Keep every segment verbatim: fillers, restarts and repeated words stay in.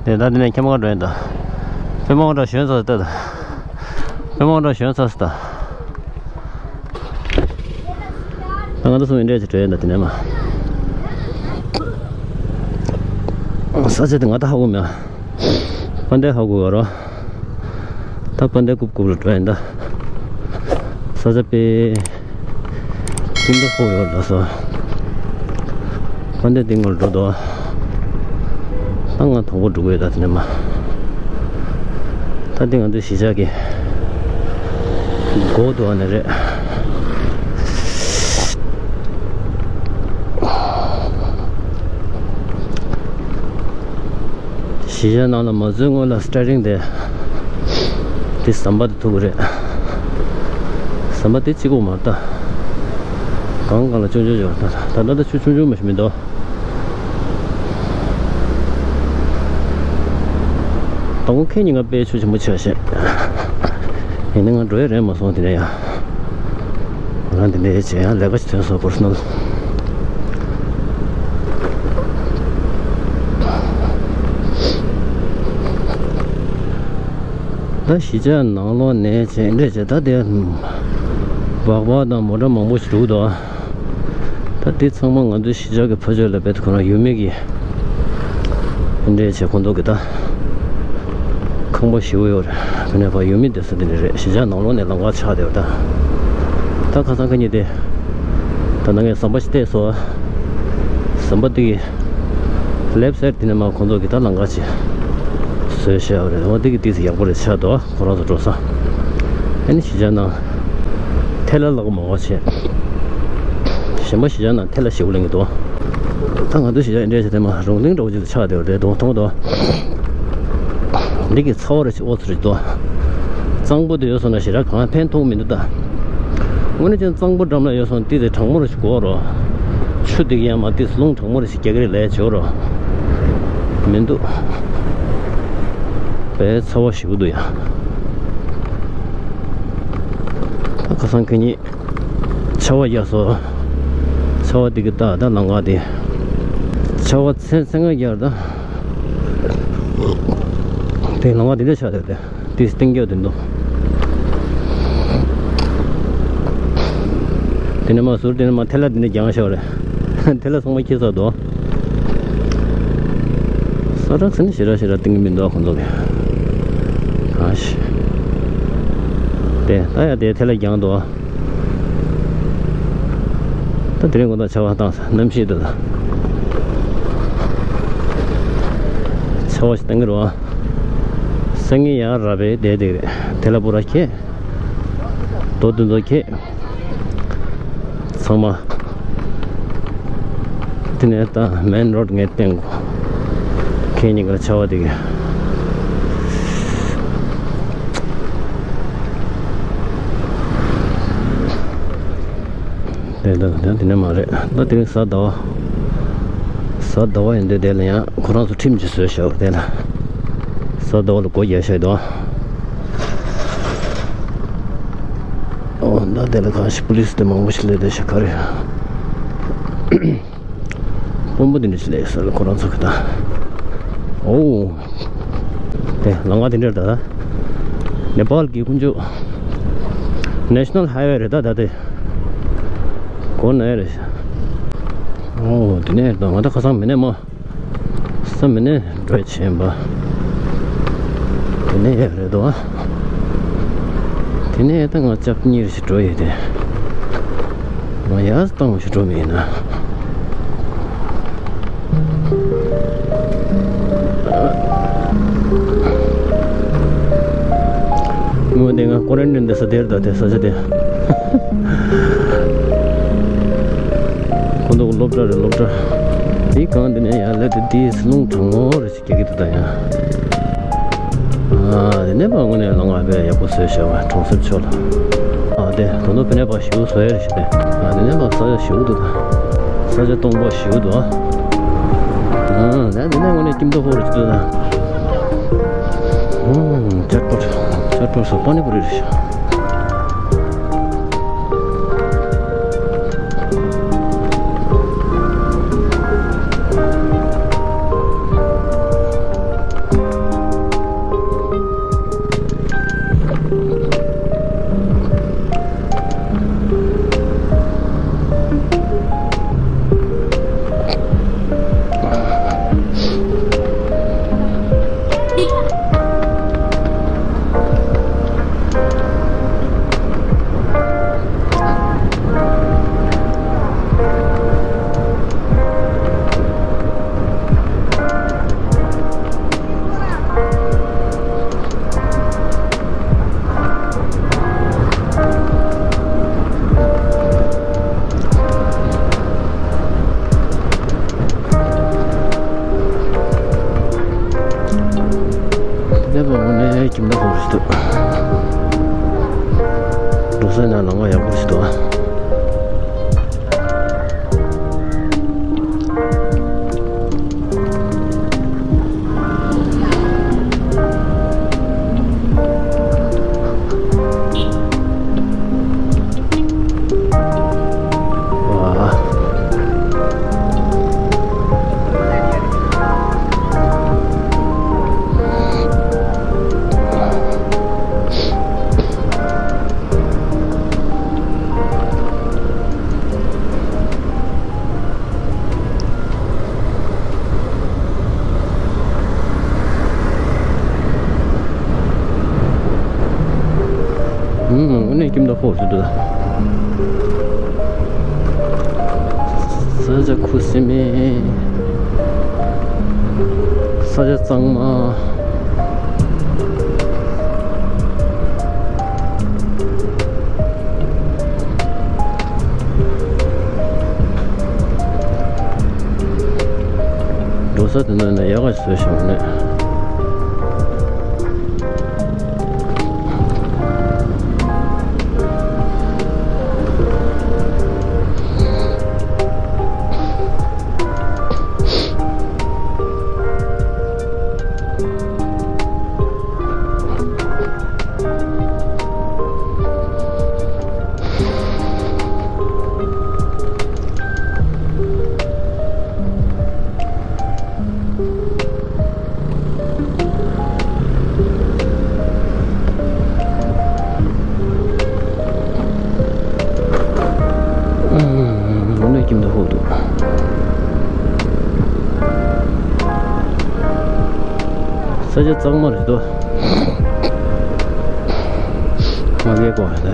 དེ་ད་དེ་ནས་ཁྱེད་མ་ག་འགྲོ་ཡིན་ད། ཁྱེད་མ་ག་འགྲོ་གཞོན་ཚ་ད། ཁྱེད་མ་ག་འགྲོ་གཞོན་ཚ་ད། ད་ང་ཚོ་གསུམ་ཡིན་འདྲ་ཅིག་འགྲོ་ཡིན་ད་དེ་ནས་མ། ས་ཆ་དེ་ང་ད་ཧ་གོ་མེད། དཔལ་ལྡན་ཧ་གོ་ག་རོ། ད་དཔལ་ལྡན་རྐུབ་རྐུབ་ལ་འགྲོ་ཡིན་ད། ས་ཆ་དཔེ། ཀུན་ཏུ་ཧོ་ཡོད་ལ་སོ། དཔལ་ལྡན་སྟེང་ངོར་འགྲོ་དོ། ད་ང་དོག་པོ་འགྲོ་གི་ཡོད་ད་དེ་ནས་མ། ད་འདི་ང་ཚོའི་གཞིས་ཆགས་ཀྱི་སྒོ་དུ་བ་ནས་རེད། གཞིས་ཆགས་ནང་ལ་མ་འཛུལ་སྔོན་ལ་སི་ཊ་རིང་དེ། དེ་ཟམ་པ་དེ་ཐུག་གི་རེད། ཟམ་པ་དེ་གཅིག་པོ་མ་རེད་ད། གང་གང་ལ་ཆུང་ཆུང་ཡོད་རེད་ད། ད་ལྟ་ད་ཆུ་ཆུང་ཆུང་མ་ཞིག་མི་འདུག་དང་པོ་ཁེ་ཉིན་ང་དཔེ་ཆུ་ཆེན་པོ་ཆགས་ཤེས། ཡིན་ན་ང་འགྲོ་ཡ་རེད་མ་སོང་དེ་ནས་ཡ། ང་འདི་འདྲའི་བྱས་ཡང་ལས་ཀ་ཞིག་ཐོན་སོང་པར་སོ་ནལ། ད་གཞིས་ཆགས་ནང་ལོགས་ནས་བྱས་འདྲ་བྱས་ད་དེ། སྦག་སྦག་དང་མོ་ཊ་མང་པོ་ཞིག་འདུག་དོ། ད་དེ་ཚང་མ་ང་ཚོའི་གཞིས་ཆགས་ཀྱི་ཕ་ཕྱོགས་ལ་བེད་ཁོ་རང་ཡུལ་མི་གི་འདྲ་བྱས་ཁོང་ཚོ་གི་ད་ཁང་པ་ཞེ་པོ་ཡོད་རེད། དེ་ནས་ཕ་ཡུལ་མི་བསྡད་ས་དེ་འདྲ་རེད། གཞིས་ཆགས་ནང་ལོགས་ནས་ལམ་ཁ་ཆགས་བསྡད་པ་ད། ད་ཁ་སང་ཁ་ཉིན་དེ་ད་ནང་ངས་ཟམ་པ་ཞིག་བལྟས་སོང་། ཟམ་པ་དེ་གི་ལེབ་སའིཌ་དེ་ནས་མ་ཁོང་ཚོ་གི་ད་ལམ་ཁ་ཅིག་བཟོས་བཞག་པ་རེད། འོ་དེ་གི་དེ་ཚོ་ཡག་པོ་རེད་ཆགས་འདུག་ཁོ་རང་ཚོ་འགྲོ་ས། ཨ་ནི་གཞིས་ཆགས་ནང་ཐལ་ལ་ལག་མང་བ་བྱས། གཞན་པ་གཞིས་ཆགས་ནང་ཐལ་ལ་ཞེ་པོ་ལེན་གི་འདུག་ད་ང་ཚོ་གཞིས་ཆགས་འདྲ་བྱས་དེ་མ་རུང་གླིང་འདྲ་བོ་ཅིག་ཆགས་བསྡད་པ་རེད་འདུག་མཐོང་འདུག་འདི་གི་ཚ་བ་རེ་ཞིག་ཨོ་ཚོ་རེ་འདུག་གཙང་པོ་དེ་ཡོད་སོང་ན་ཞེ་དྲག་གང་ཕན་ཐོགས་མི་འདུག་ད། དངོས་གནས་ཅན་གཙང་པོ་འགྲམ་ལ་ཡོད་སོང་དེ་དེ་གྲང་མོ་རེ་ཞིག་དགོས་རོ། ཆུ་དེ་གི་ཡང་མ་དེ་རླུང་གྲང་མོ་རེ་ཞིག་རྒྱག་གི་རེད་ལས་བྱོས་རོ། མི་འདུག་དཔེ་ཚ་བ་ཞེ་པོ་འདུག་ཡ། ཁ་སང་ཁ་ཉིན་ཆར་པ་བརྒྱབ་སོང་། ཆར་པ་དེ་གི་ད་ད་ལམ་ཁ་དེ། ཆར་པ་ཚན་ཚན་ཁ་བརྒྱབ་ད། དེ་ལམ་ཁ་དེ་འདྲ་ཆགས་བསྡད་དེ། དེ་སྟེང་རྒྱབ་དེ་འདུག་དེ་ནས་མ་ཟུར་དེ་ནས་མ་ཐལ་ལ་དེ་འདྲ་རྒྱང་ཤོག་རེད། ཐལ་ལ་ཚང་མ་འཁྱེར་ཚར་འདུག་ས་ར་ཚན་ཞེ་ར་ཞེ་ར་སྟེང་གི་མི་འདུག་ཁོང་ཚོ་གི། གང་ཞིག་དེ་ད་ཡ་དེ་ཐལ་ལ་རྒྱང་འདུག་ད་དེ་རིང་དགོང་དག་ཆར་པ་བཏང་ས་གནམ་གཤིས་འདུག་ད་ཆར་པ་ཞིག་བཏང་གི་རེད་བ། སང་ཉིན་ཡང་ར་བའི་བསྡད་བསྡད་ཀྱི་རེད། དེ་ལ་པུ་ར་ཁྱེད། རྡོ་དེ་ཚོ་ཁྱེད། ཚང་མ། དེ་ནས་ད་མེན་རོ་ཌི་ངས་བསྟན་གོ་ཁྱེད་གཉིས་ཀ་ཆར་པ་དེ་གི། དེ་ལ་ད་དེ་ནས་མ་རེད། ད་དེ་རིང་གཟའ་ཟླ་བ། གཟའ་ཟླ་བ་ཡིན་དུས་དེ་ལ་ཡང་ཁོ་རང་ཚོ་ཁྲིམས་ཅིག་བཟོས་བཞག་དེ་ལ། གཟའ་ཟླ་བ་ལ་སྒོ་རྒྱག་བཞག་འདུག་ཨོ་ད་དེ་ལ་གང་ཞིག་པུ་ལི་སི་དེ་མང་པོ་ཞིག་སླེབས་བསྡད་ཤག་ག་རེ། དཔོན་པོ་དེ་འདྲ་ཞིག་སླེབས་ས་ལ་ཁོ་རང་ཚོ་གི་ད། ཨོ། དེ་ལམ་ཁ་དེ་འདྲ་ད། ནེ་པཱལ་གྱི་ཀུན་སྤྱོད། ནེ་ཤ་ནལ་ཧའི་ཝེ་རེད་ད་ད་དེ། གོ་ནའི་རེད། ཨོ་དེ་ནས་ད་ང་ད་ཁ་སང་མི་ནས་མ། ས་མི་ནས་འགྲོ་ཆེན་པ། དེ་ནས་ཡ་རེད་དོ། དེ་ནས་ད་ང་ཅག་གཉིས་ཞིག་འགྲོ་ཡོད་དེ། ང་ཡ་སྟོང་ཞིག་འགྲོ་མེད་ན། ངོ་དེ་ང་ཀོ་རན་ཊིན་འདི་ས་དེར་ད་དེ་ས་ཆ་དེ། ཁོ་ཚོ་སློབ་གྲྭ་རེད་སློབ་གྲྭ། དེའི་སྒང་དེ་ནས་ཡར་སླེབས་དུས་དེའི་རླུང་གྲང་མོ་རེ་ཞིག་རྒྱག་གི་འདུག་ད་ཡང་། ཨ་དེ་ནས་ཕར་དངོས་གནས་ལམ་ཁ་དཔེ་ཡག་པོ་བཟོས་བཞག་པ་གྲོང་གསེབ་ཕྱོགས་ལ། ཨ་དེ་ད་དུང་དེ་ནས་ཕར་ཞེ་པོ་བཟོ་ཡ་རེ་ཞིག་རེད། ཨ་དེ་ནས་ཕར་ས་ཆ་ཞེ་པོ་འདུག་ད། ས་ཆ་སྟོང་པ་ཞེ་པོ་འདུག་ཨ་དེ་ནས་དངོས་གནས་ཁྱིམ་ཐོག་ཕོག་རེ་ཞིག་འདུག་ད། ཨོ་ཅཊ་པོཊ། ཅཊ་པོཊ་སོགས་པ་ནི་པུ་རི་རེད་ཤག་ནས་བ་དངོས་གནས་ཁྱིམ་བདག་ཧོབ་ཞིག་འདུག་འགྲོ་ས་ན་ལམ་ཁ་ཡག་པོ་ཞིག་འདུག་ཨུམ། དངོས་གནས་ཁྱིམ་བདག་ཧོབ་ཞིག་འདུག་ས་ཆ་ཁུ་སིམ་མེ། ས་ཆ་གཙང་མ། འགྲོ་ས་དེ་ནང་ནས་ཡག་ག་ཞིག་བཟོས་བཞག་ནས། ཨུམ། དངོས་གནས་ཁྱིམ་བདག་ཧོབ་འདུག་ས་ཆ་གཙང་མ་རེད་དོ། ང་གའི་གོ་ཧ་ལས།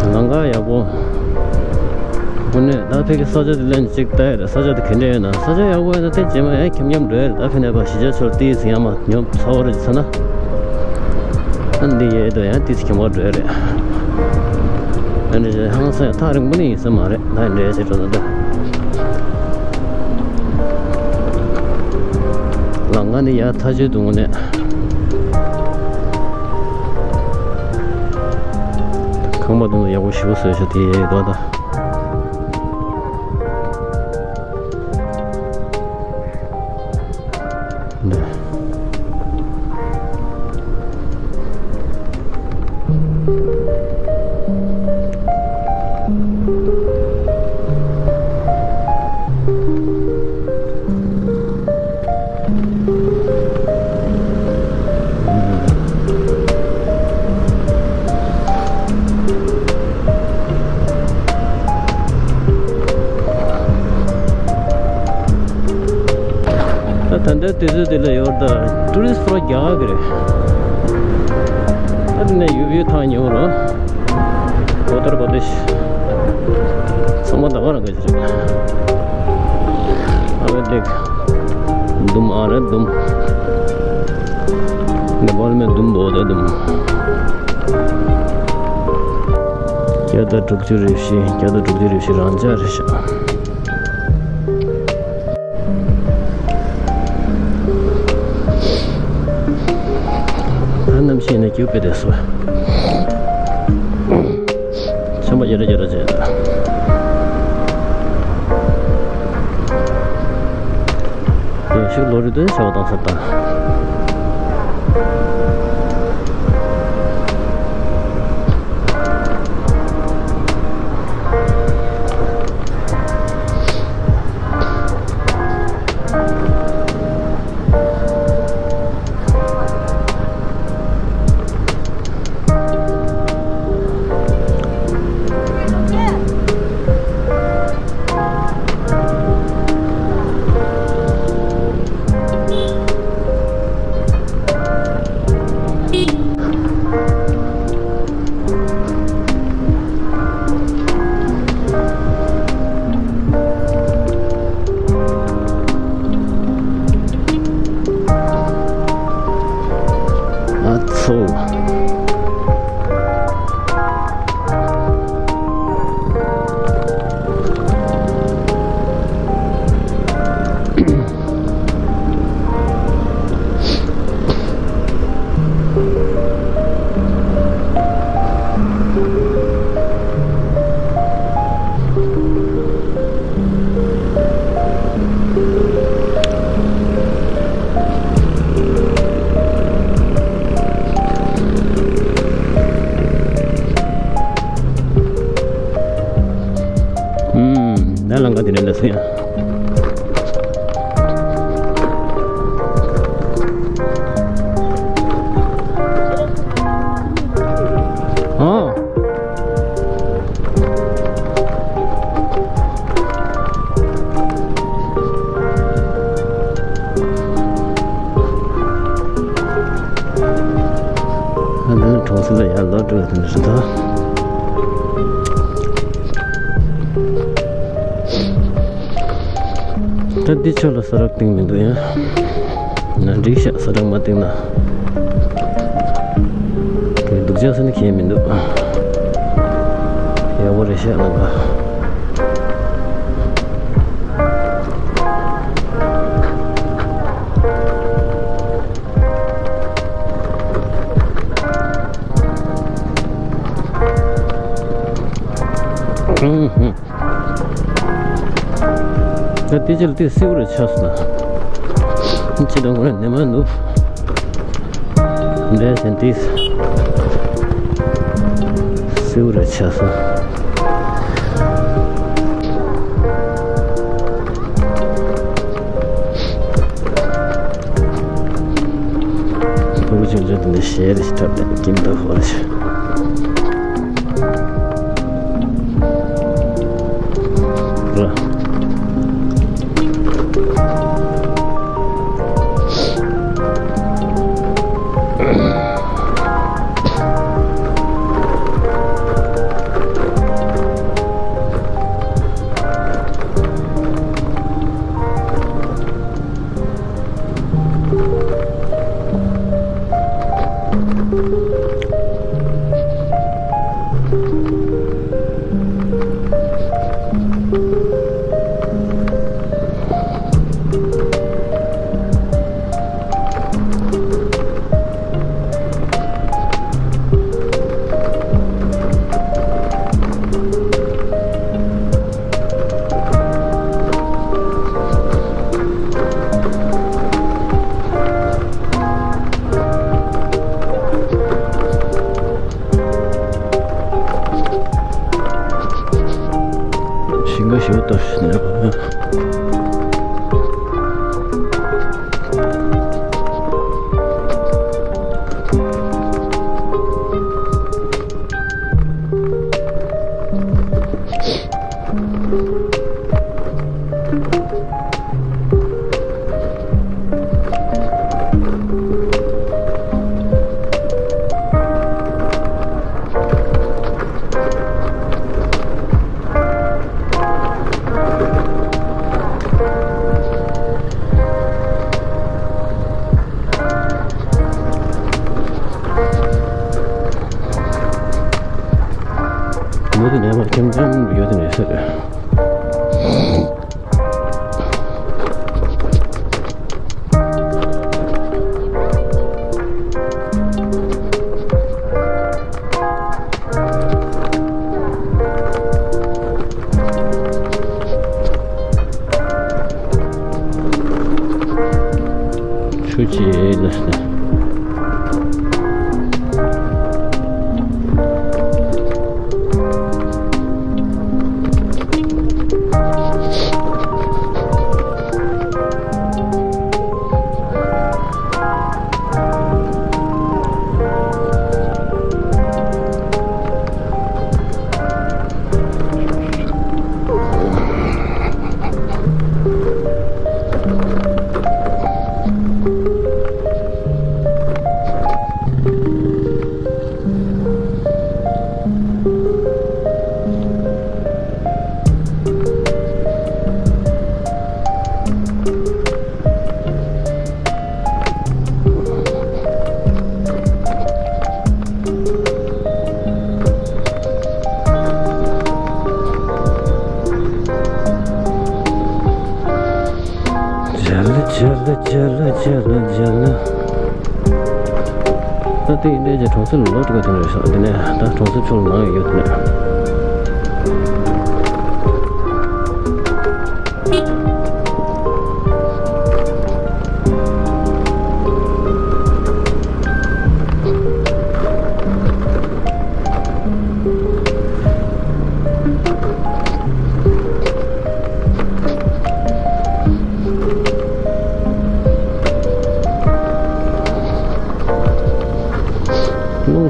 ལམ་ཁ་ཡག་པོ། དངོས་གནས་ད་ཕ་གི་ས་ཆ་དེ་ལན་གཅིག་ལྟ་ཡ་རེད། ས་ཆ་དེ་ག་འདྲ་ཡོད་ན། ས་ཆ་ཡག་པོ་ཡོད་ན་དེ་རྗེས་མ་ཡང་འཁྱམ་འཁྱམ་འགྲོ་ཡ་རེད། ད་ཕ་ནས་ཕར་གཞིས་ཆགས་ཕྱོགས་ཏོག་ཙམ་ཡར་མར་ཉོ་ཚ་བོ་རེད་ཟེར་ན། ཨ་འདི་ཡས་དོ་ཡང་ཏོག་ཙམ་འཁྱམ་པོ་འགྲོ་ཡ་རེད། ཨ་འདྲ་ཞིག་ཧང་སང་ཡང་ཐག་རིང་པོ་ནི་ཡིན་ས་མ་རེད། ད་འདྲ་ཞིག་འགྲོ་ན་འདོད། ལམ་ཁ་ནི་ཡར་ཐག་ཆོད་འདུག་ནས། ཁང་པ་དེ་ཚོ་ཡག་པོ་ཞེ་པོ་བཟོས་ཤག་དེ་ཡས་དོ་ད། ནས། ད་ད་ལྟའི་དུས་ཚོད་འདི་ལ་ཡོད་ད་ཊུ་རི་སི་ཊི་རྒྱག་གི་རེད། ད་དེ་ནས་ཡུལ་ཡུལ་ཐང་ཉེ་བོ་རོ། ཨུ་ཏར་པར་དེ་ཤི། ཚང་མ་ད་ག་རང་གི་རེད། ཨ་བེ་ལེག་དུམ་ཨ་རེ་དུམ། ནེ་པཱལ་མེ་དུམ་བོ་དེ་དུམ། བརྒྱ་དང་དྲུག་ཅུ་རེ་བཞི། བརྒྱ་དང་དྲུག་ཅུ་རེ་བཞི་རང་འཇགས་རེད་ཤག་ད་གནམ་གཤིས་ནི་རྒྱུག་པའི་དེ་སོ། ཆམ་པ་རྒྱ་ར་རྒྱ་ར་བྱས། ཡང་ཞིག་ལོ་རེ་དུ་བྱ་བ་བཏང་ས་དང་། དེ་ཡང་། ཨོ། ཨ་ནི་གྲོང་གསེབ་ལ་ཡར་ལོག་འགྲོ་ཡ་དེ་འདྲ་རེད་ད། ད་འདི་ཕྱོགས་ལ་ས་རག་བཏིང་མི་འདུག་ཡ། ན་འགྲིག་ཤག་ས་རག་མ་བཏིང་ན། དེ་སྡུག་ཅག་ཟེར་ན་གལ་མི་འདུག་ཡག་པོ་རེད་ཤག་ལམ་ཁ། ཨུམ་ཧུམ། ད་དེ་ཅི་ལ་དེ་སེའུ་རེ་ཆགས་སོང་ན། ཅི་དང་ཁོ་རེ་ནི་མ་ནུབ། འདྲེ་ཞན་ཏིས། སེའུ་རེ་ཆགས་སོང་། ཕྲུ་གུ་ཆུང་ཆུང་དེ་འདྲ་ཞལ་རེ་ཞིག་འཁྲབ་སྟེ་ཀིམ་ཏོག་ཧོར་ཞིག་ཞིང་ཁ་ཞེ་པོ་ཏོག་ཙམ་ནས། མུ་མཐུད་ནས་མར་འཁྱམ་འཁྱམ་ཡོད་དེ་ནས་ཟེར། ཆུ་ཆེ་ལ་ཟེར། ད་དེ་ཡིན་དུས་ཀྱི་གྲོང་གསེབ་ལ་ལོག་འགྲོ་གི་དེ་རེད་ཤག་དེ་ནས་ད་གྲོང་གསེབ་ཕྱོགས་ལ་ལངས་ཡོད་དེ་ནས།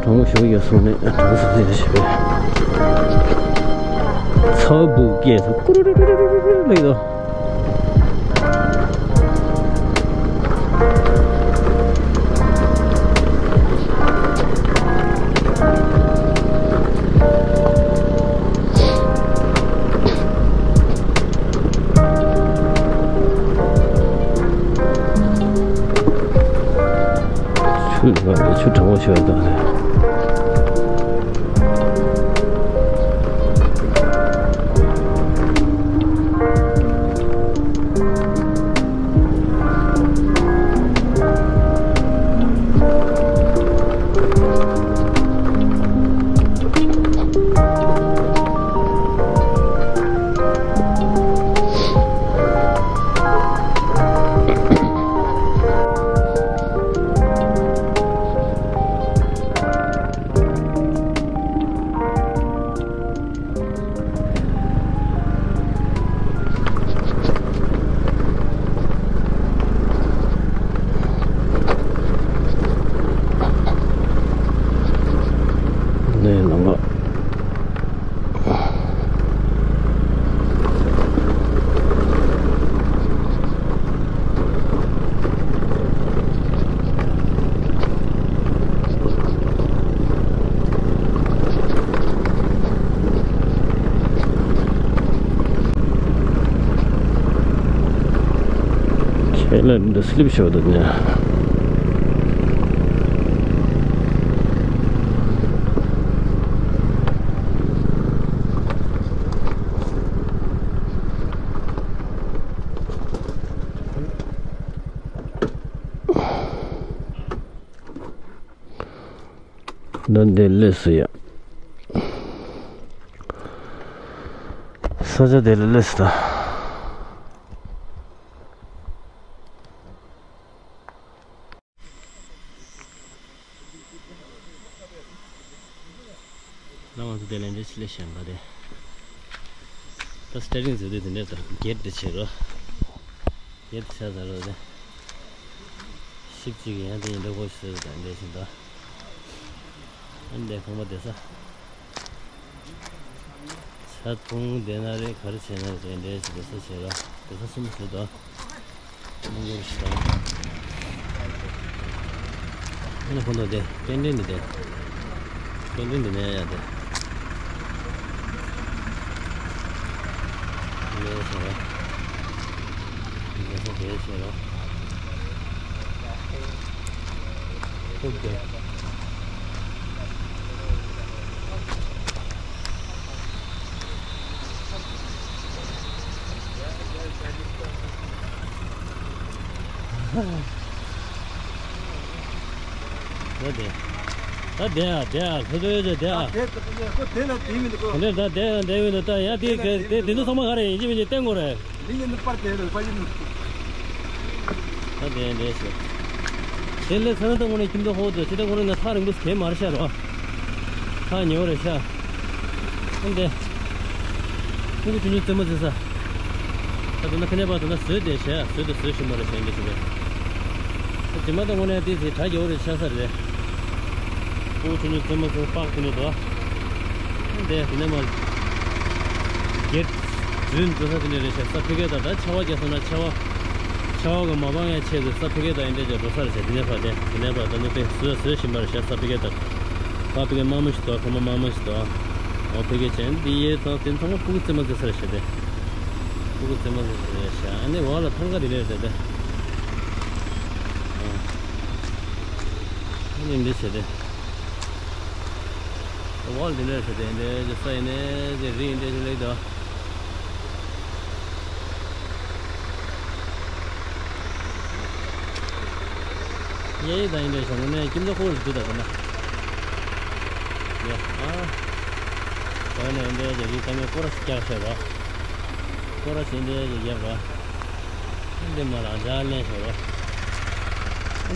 གྲང་མོ་ཞིག་ཡོད་སོང་ནས་གྲང་ས་ཟེར་ཞེས་པས། ཚ་བ་སྦུག་སྐྱེས་སུ་ཀུ་རུ་རུ་རུ་རུ་རུ་རུ་ལེགས་དོ། ཆུ་ལ་ཆུ་གྲང་མོ་ཞིག་ཡོད་དོ། ནས་ལམ་ཁ། ཁྱེད་ལ་འདི་སི་ལིབ་ཤོར་འདུག་ཉ། ད་འདི་སླེབས་སོང་ཡ། ས་ཆ་དེ་ལ་སླེབས་སོང་ད། ད་ང་ཚོ་དེ་ལ་འདི་ཕྱི་ལ་ཞེན་པ་དེ། ད་སི་ཊེ་རིང་ཟེར་དུས་དེ་འདྲ་དང་གེད་དེ་བྱེད་རོགས། གེད་དེ་ཆ་ཚང་རོགས་དེ། ཞིབ་ཅིག་ཡང་དེ་ཡིན་འདྲ་གོ་ཤེས་དང་འདྲ་ཞིག་ད། ཨ་འདི་ཁང་པ་བསྡད་ས། ས་ཐུང་བསྡད་ན་རེད་ག་རེ་བྱས་ན་རེད་འདྲ་ཞིག་བསྡད་ས་བྱེད་རོགས་བསྡད་ས་གསུམ་བཟོས་དང་། མི་འགྱུར་ཞིག་དང་། ཨ་ནི་ཁོ་ཚོ་དེ་སྐྱེལ་འདྲེན་འདི་དེ། སྐྱེལ་འདྲེན་འདི་ནས་ཡ་དེ། ལས་བྱེད་རོགས། ལས་ས་དེ་བྱེད་རོགས། ཐུག་དེ། ད་དེ། ད་དེ་ཨ་དེ་ཨ་ལྷོད་ལྷོད་ཡོད་ཅེ་དེ་ཨ། དེ་ད་དེ་ཁོ་དེ་ལ་དེ་མི་འདུག་གོ། དེ་ད་དེ་ལ་དེ་མི་འདུག་ད་ཡ་དེ་དེ་དེ་དེ་ནི་ཚང་མ་ག་རེ་ཡིན་གཅིག་མིན་གཅིག་བསྟན་དགོས་རེད། མི་ཡིན་ནི་པར་དེ་རེད་པར་ཡིན། ད་དེ་འདྲས་ཤོད། དེ་ལས་ཚ་ན་ད་དངོས་གནས་ཁྱིམ་ཚང་ཧོ་དུ་ཅི་ད་དངོས་གནས་ང་ཐག་རིང་པོ་གས་མ་རེད་ཤག་རོ། ཐག་ཉེ་བོ་རེད་ཤག་ཨ་འདས། ཕྲུ་གུ་ཆུང་ཆུང་རྩེད་མོ་རྩེ་ས། ད་དུ་ན་ཁ་ནས་པ་དུ་ན་བཟོས་ཏེ་བྱས་བཟོས་ཏེ་བཟོས་བཞིན་པ་རེད་བྱས་འདི་ཞིག་རེད། ད་དེ་མ་ད་དངོས་གནས་དེ་ཚེ་གྲ་རྒྱས་བོ་རེད་ཆགས་ས་རེད། ཕྲུ་གུ་ཆུང་ཆུང་རྩེད་མོ་རྩེ་ས་པག་དེ་ནས་དོ། ཨ་འདས་དེ་ནས་མ། སྒེར། རྫུན་འགྲོ་ས་དེ་ནས་རེད་བྱས་ས་ཕི་ཀེ་ད་ད་ཆར་བ་རྒྱག་སོང་ན་ཆར་བ། ཆར་བ་གི་མ་སྤང་ཡ་ཆེད་དུ་ས་ཕི་ཀེ་ད་ཨིན་འདྲས་ཀྱི་འགྲོ་ས་རེད་བྱས་དེ་ནས་ཕ་དེ་དེ་ནས་ཕ་ད་ནུ་པེ་བཟོས་བཟོས་བཞིན་པ་རེད་བྱས་ས་ཕི་ཀེ་ད། ཕ་ཕི་ཀེ་དམར་མོ་ཞིག་འདུག་ཁ་མ་དམར་མོ་ཞིག་འདུག་འོ་ཕི་ཀེ་ཅན་འདི་ཡའི་ཚང་དེ་ཚང་མ་ཕྲུ་གུ་རྩེད་མོ་རྩེ་ས་རེད་བྱས་ཏེ། ཕྲུ་གུ་རྩེད་མོ་རྩེ་ས་རེད་བྱས་ཨ་ནི་འོག་ལ་ཐང་ཀ་དེ་ལས་རེད་དེ། ཨ་ནི་འདི་བྱས་ཏེ། འོག་ལ་དེ་ལས་རེད་བྱས་ཏེ་འདི་ས་ཡིན་ནས་དེ་རི་ཡིན་འདྲས་ཞིག་ལེགས་འདུག་གཡས་གཡས་དང་ཡིན་འདྲ་བྱུང་ནས་ཁྱིམ་ཚང་ཁོ་རུ་འདུག་ད་དེ་ན། ཡ་ཨ། ད་ནས་ཡིན་འདྲ་བྱས་རི་ད་ངས་སྐོར་ར་ཞིག་རྒྱག་ཤག་རོ། སྐོར་ར་ཞིག་འདྲ་བྱས་རྒྱག་རོ། འདི་མ་རང་འཇགས་ལེན་ཤག་རོ།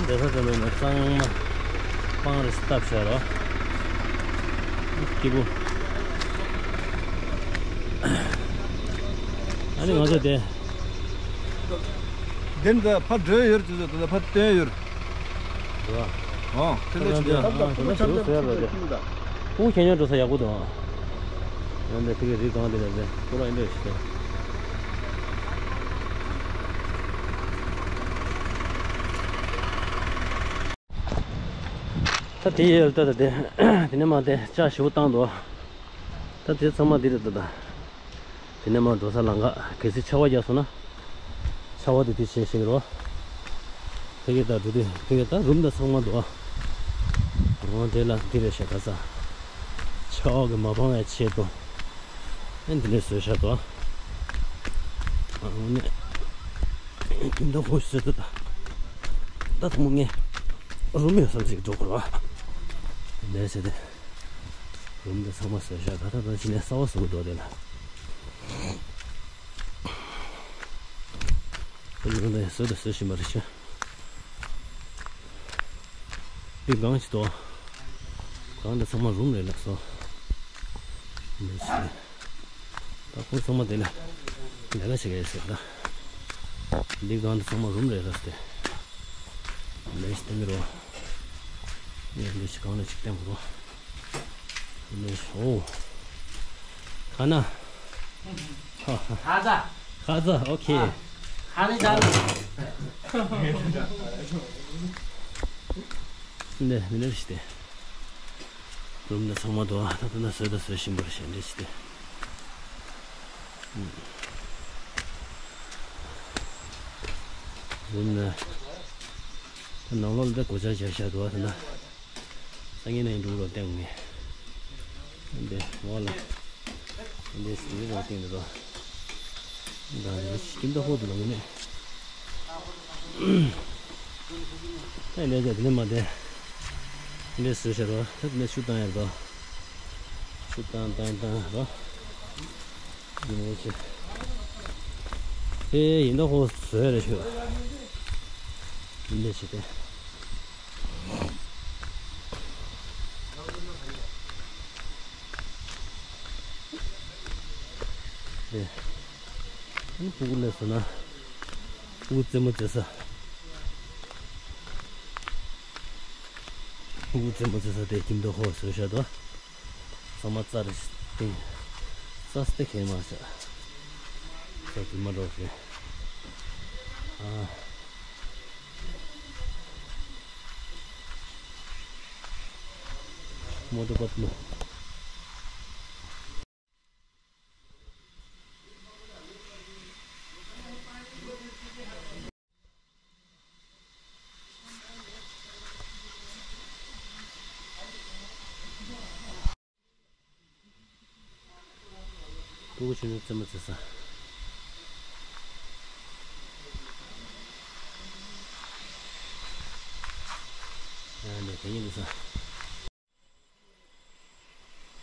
འདི་ས་ཚོ་ལོ་ནས་གཙང་མ་སྤང་རེ་སྟབས་ཤག་རོ། སྐྱིད་པོ། ཨ་ནི་ང་ཚོ་དེ། འདིར་འདི་ཕར་འགྲོ་ཡོད་རེད་ཅེས་ཟེར་དེ་ཕར་བཏོན་ཡོད་རེད། འགྲོ་བ། ཨོ། དེ་འདྲ་ཞིག་ཡ། ཨ། དེ་འདྲ་ཞིག་བཟོས་ཡ་རེད། ཁོ་ཁྱེད་ཉོ་འགྲོ་ས་ཡག་པོ་འདུག་ཨ། ཡང་འདི་ཕ་གི་རི་སྒང་འདི་ལ་འདི་ཁོ་རང་ཨེ་འདྲ་ཞིག་འདུག་ད་དེ་ཡས་ལ་ལྟ་ད་དེ། དེ་ནས་མར་དེ་ལྕགས་ཞེ་པོ་བཏང་འདུག་ད་དེ་ཚང་མ་འདི་རེད་ད་ད། དེ་ནས་མར་འགྲོ་ས་ལམ་ཁ་གལ་སྲིད་ཆར་པ་བརྒྱབ་སོང་ན། ཆར་པ་དེ་དེ་བྱེད་ཤེས་ཀྱི་རེད་པ། ཕ་གི་ད་འགྲོ་དུས་ཕ་གི་ད་རུམ་ད་ཚང་མ་འདུག་ཨ། འོ་དེ་ལ་འདི་རེད་ཤག་ད་ས། ཆར་པ་གིས་མ་སྤང་བའི་ཆེད་དུ། ཨེ་འདི་འདྲས་བཟོས་བཞག་འདུག་ཨ། འོ་ནས། ཁྱིམ་ཐབ་ཁོ་བཟོས་འདུག་ད། ད་ཐུང་ངེ། རུམ་ཡོད་བསམ་ཅིག་འགྲོ་དགོས་རེད་པ། འདི་བྱས་ཏེ། རུམ་དེ་ཚང་མ་བཟོས་བཞག་ད་ལྟ་ད་ཕྱི་ནས་གསར་པ་བཟོ་གི་འདུག་དེ་ལ། རུམ་དེ་བཟོས་དང་བཟོ་བཞིན་པ་རེད་ཤག་འདི་སྒང་ཅིག་འདུག་སྒང་དེ་ཚང་མ་རུམ་རེད་ལགས་སོ། འདི་ཞིག་ད་ཁོང་ཚང་མ་དེ་ལ་ལས་ཀ་བྱེད་ཀྱི་ཡོད་ཟེར་ད། འདི་སྒང་དེ་ཚང་མ་རུམ་རེད་ལགས་སོ། ལས་ཀ་བྱེད་མི་རོ། ངས་ལས་ཀ་གང་ལ་ཅིག་བསྟན་པ་རོ། ཨོ། ཁ་ན། ཁ་ཚ། ཁ་ཚ། ཨོ་ཁེ། ཁ་ནི་ད། ནས་མི་ནས་ཤི་སྟེ། རུམ་ནས་ཚང་མ་དོ་ད་ད་ན་བཟོས་ད་བཟོས་བཞིན་པར་བྱས་འདྲ་ཞིག་སྟེ། རུམ་ནས་ད་ནང་ལོགས་ལ་ད་སྒོ་ལྕགས་བཞག་བཞག་འདུག་ད་ན། སང་ཉིན་ནས་འགྲོ་རོགས་བསྟན་ངེས། འདི་འོག་ལ་འདི་སི་རོགས་བསྟན་འདི་རོ། ད་འདི་ཁྱིམ་ད་ཧོ་དུ་ལ་ངོ་ནས། ད་ལས་བྱ་དེ་ནས་མ་བསྟན། འདི་སུ་ཤར་བ་ད་ནས་ཆུ་བཏང་ཡར་དོ། ཆུ་བཏང་བཏང་བཏང་རོ། འདི་ནས་ཆུ། དེ་ཡིན་ད་ཧོ་བཟོས་རེད་ཆུ། འདི་ནས་ཆུ་དེ། དེ། ཕྲུ་གུ་ལས་སོང་ན། ཕྲུ་གུ་རྩེད་མོ་རྩེ་ས། ཕྲུ་གུ་རྩེད་མོ་རྩེ་ས་དེ་ཁྱིམ་ཐབ་ཧོ་བཟོས་བཞག་འདུག་ཚང་མ་རྩྭ་རེད་སྟེང་། རྩྭ་སྟེ་ཁེལ་མ་བྱ། རྩྭ་དུ་མ་འགྲོ་ཟེར། ཨ། མོ་ཊ་པ་ཏི་མོ། ཕྲུ་གུ་ཆུང་ཆུང་རྩེད་མོ་རྩེ་ས། ཡང་ནས་གད་སྙིགས་བླུགས་ས།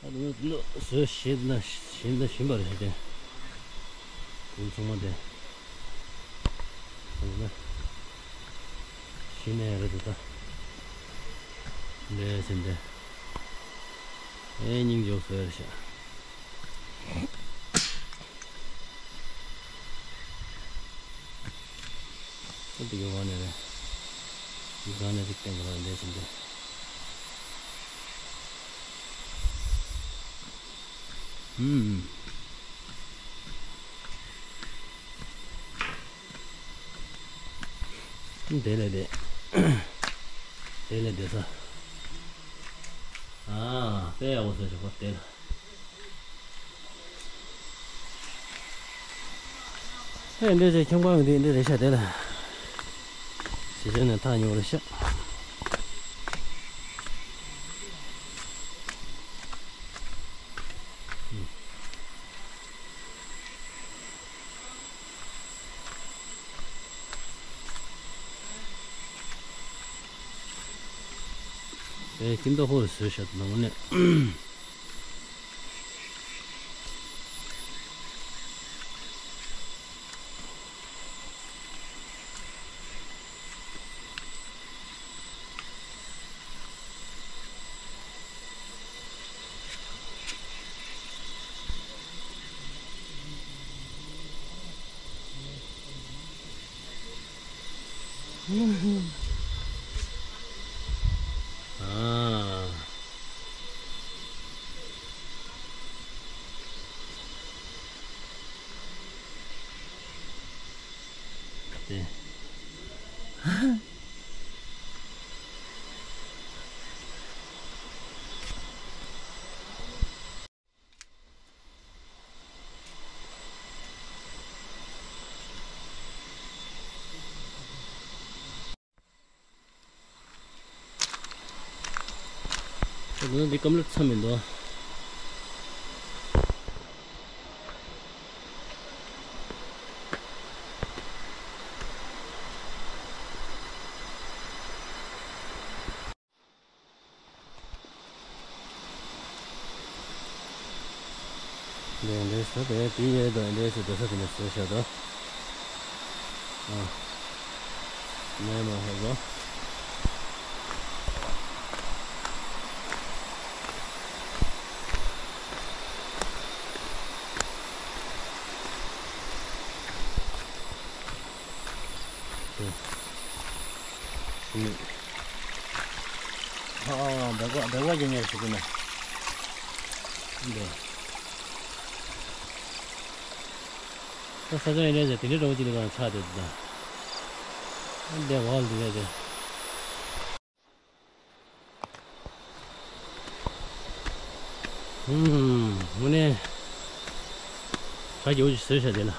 ད་དུང་བཟོས་ཞེས་ན་བཞིན་ད་བཞིན་པ་རེད་དེ། དུང་ཚང་མ་དེ། ད་ན་བཞིན་ནས་རེད་འདུག་ད། ལས་ཟིན་ཏེ། ཨེ་སྙིང་རྗེ་བཟོས་རེད་ཤག་ད་འདི་ག་བ་ནས་རེད། འདི་ག་ནས་རིག་བསྟན་ག་ར་ལས་ཟིན་ཏེ། ཨུམ། དེ་ལས་དེ། དེ་ལས་དེ་ས། ཨ། དཔེ་ཡག་པོ་བཟོས་བྱུང་བ་དེ་ལ། ཨེ་འདྲས་ཅིག་ཁྱོད་པ་འདི་འདྲས་རེད་ཤག་དེ་ལ། ཞེ་ཆེན་ནས་ཐག་ཉེ་བོ་རེད་ཤག་ཨེ་ཁྱིམ་ཐབ་ཧོ་རུ་བཟོས་ཤག་ནང་ནས། ད་དུང་འདི་སྐམ་ལ་ཚ་མི་འདུག་འདི་འདྲའི་ས་དེ་དེ་ཡས་དང་འདྲའི་ས་དེ་ས་དེ་ནས་བཟོས་བཞག་འདུག་ཨ། མེད་མ་ཧེ་གོ། ཨ། བདག་པ་བདག་པ་རྒྱན་ཉར་ཞིག་ནས། འདི། ད་ས་ཆ་ཡིན་ནའི་དེ་འདྲའི་འདྲ་བོ་ཅིག་ལ་ཆགས་བསྡད་འདུག་ད། འདི་འོག་ལ་འདི་རེད་དེ། ཧུམ། དངོས་གནས་གྲ་རྒྱས་པོ་ཞིག་བཟོས་བཞག་དེ་ལ།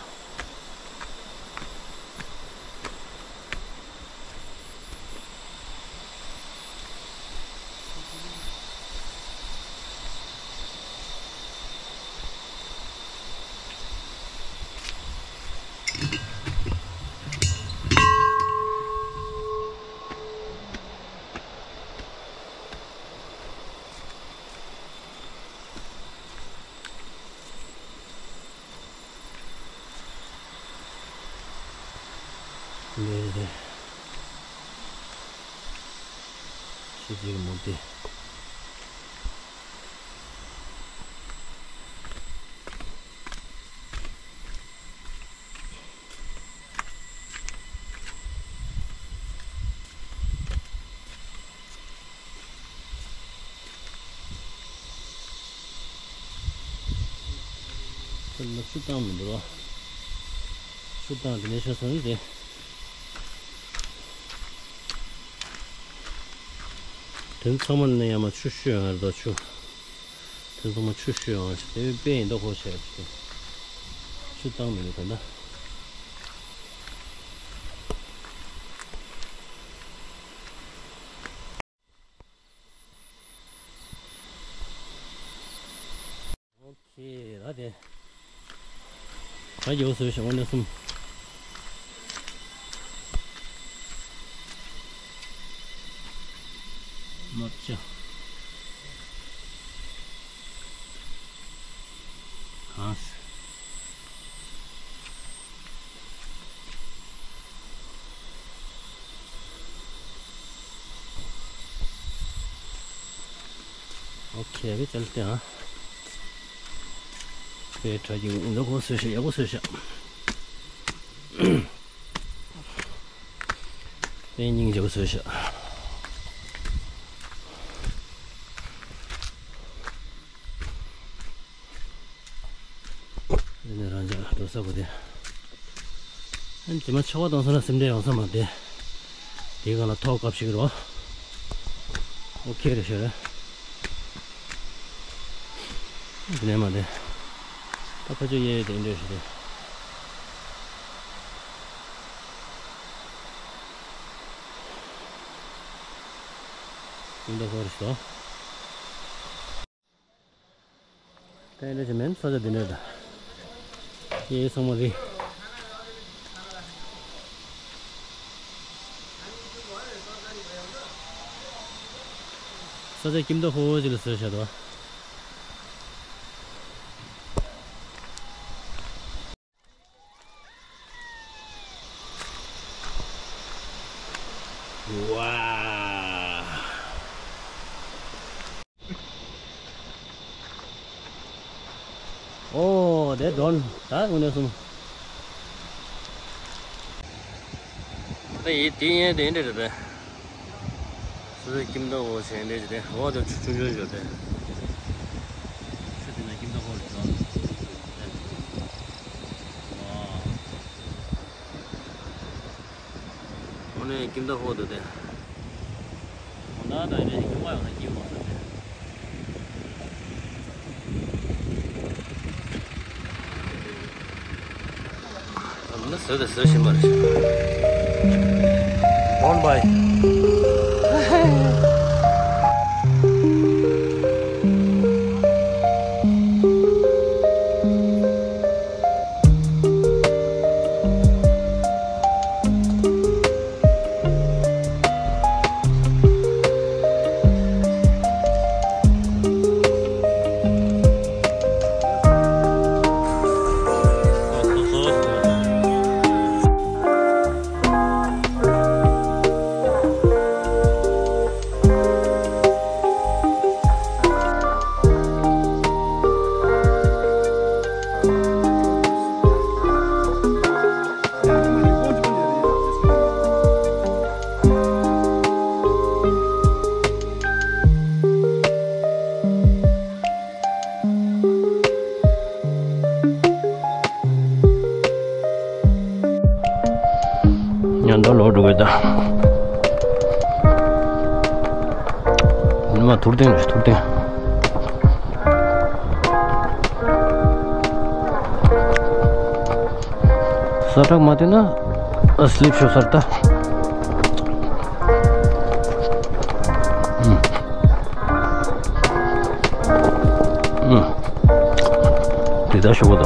འདི་རེད། ཤེལ་གྱི་མུ་ཏིག་ཁྱོད་ལ་ཆུ་བཏང་མི་འདུག་རོ། ཆུ་བཏང་དེ་ནས་ཤོར་སོང་ནི་དེ། དོན་ཚང་མ་ནས་ཡང་མ་ཆུ་ཤོད་ཡོང་ཡ་རེད་དོ་ཆུ། དོན་ཚང་མ་ཆུ་ཤོད་ཡོང་ཡ་ཞིག་དེ་དཔེ་ཡིན་མདོག་ཁ་པོ་བྱས་ཡོད་ཅིག་ཆུ་བཏང་མི་འདུག་ད་ལྟ། ཨོ་ཁེ་ད་དེ། ད་ཡོད་བཟོས་ཤག་འོ་ན་གསུམ། མ་བྱ། གང་ཟེར། ཨོ་ཁེ་བེ་ཅལ་ཏེ་ཧ། དཔེ་གྲ་རྒྱས་འདི་གོ་བཟོས་ཤག་ཡག་པོ་བཟོས་ཤག་དཔེ་སྙིང་རྗེ་པོ་བཟོས་ཤག་འདི་ནས་རང་ཅག་འགྲོ་ས་གོ་དེ། ཨན་དེ་མ་ཆག་པ་གཏོང་ས་ན་སེམས་ཁྲལ་ཡོང་ས་མ་རེད། དེའི་སྒང་ལ་ཐོག་བཀབ་ཞིག་རོ། ཨོ་ཁེ་རེད་ཤག་རེད། འདི་ནས་མ་རེད། ད་ཕ་ཆོས་གཡས་གཡོན་དེ་འདྲ་ཞིག་རེད། ཡིན་ད་ཧོར་ཤོ། ད་ཡིན་ད་ཅི་མིན་ས་ཆ་འདི་འདྲ་ད། ཡེ་ཚང་མ་རེད། ས་ཆ་ཁྱིམ་ཐོག་ཧོ་ཧོ་ཅིག་ལ་བཟོས་བཞག་འདུག་ཝ། ཨོ་དེ་འགྲོ་ན་ད་དངོས་གནས་གསུམ། ད་ཡིན་དེ་ཡིན་དེ་འདྲ་རེད་པས། སུ་ཁྱིམ་ཐོག་འོ་བྱས་འདྲ་ཅིག་དེ་འོ་དེ་ཆུ་ཆུང་ཆུང་ཞོར་དེ། ཆུ་དེ་ན་ཁྱིམ་ཐོག་འོ་རེད་འགྲོ། ཝ། དངོས་གནས་ ཁྱིམ་བདག་ཧོ་དུ་དེ། ཧོ་ན་ད་ཡིན་ན་ཁྱིམ་པ་ཡོང་ན་སྐྱིད་པ་ཟེར་ཏེ། ཨ་ན་ཟེར་དེ་ཟེར་བཞིན་པ་རེད། One by། ཉན་དོ་ལོ་འགྲོ་གི་ད། ཉི་མ་ཐུར་ཐེངས་རེད། ཐུར་ཐེངས། ས་ཁྲག་མ་ཐོན་ན་ཨ་སླིབ་ཤོག་སར་ད། ཨུམ། ཨུམ། དེ་ད་ཤོག་གོ་ད།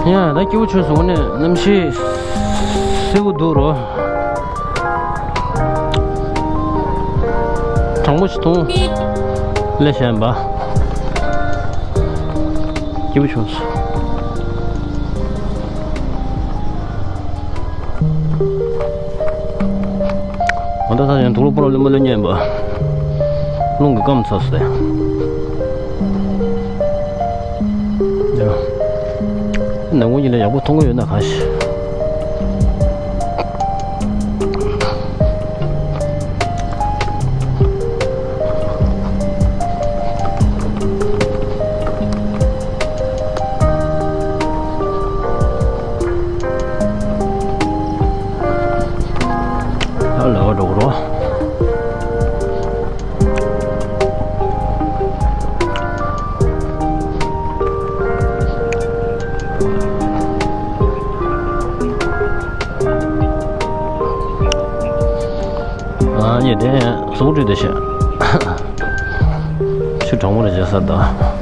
ཡ་ད་སྐྱིད་པོ་བྱུང་སོང་། ནས་གནམ་གཤིས་བསིལ་པོ་འདུག་རོ། གྲང་མོ་ཞིག་འཐུང་། ལས་བྱས་པ། སྐྱིད་པོ་བྱུང་སོང་། འོ་ད་ད་ཡང་དུག་ལོག་པོ་རོ་ལེན་པ་ལེན་ཉན་པ། རླུང་གིས་སྐམ་ཚར་སོང་། ཡ། ནང་ངོ་ཡིན་ན་ཡག་པོ་མཐོང་གི་ཡོད་ན་ག་ཤེད། ཨ་ལ་འགྲོ་གི་རོ། ཨ་ནི་དེ་སུག་རི་དེ་ཤ། ཆུ་གྲང་མོ་རེ་བྱས་ས་དང་།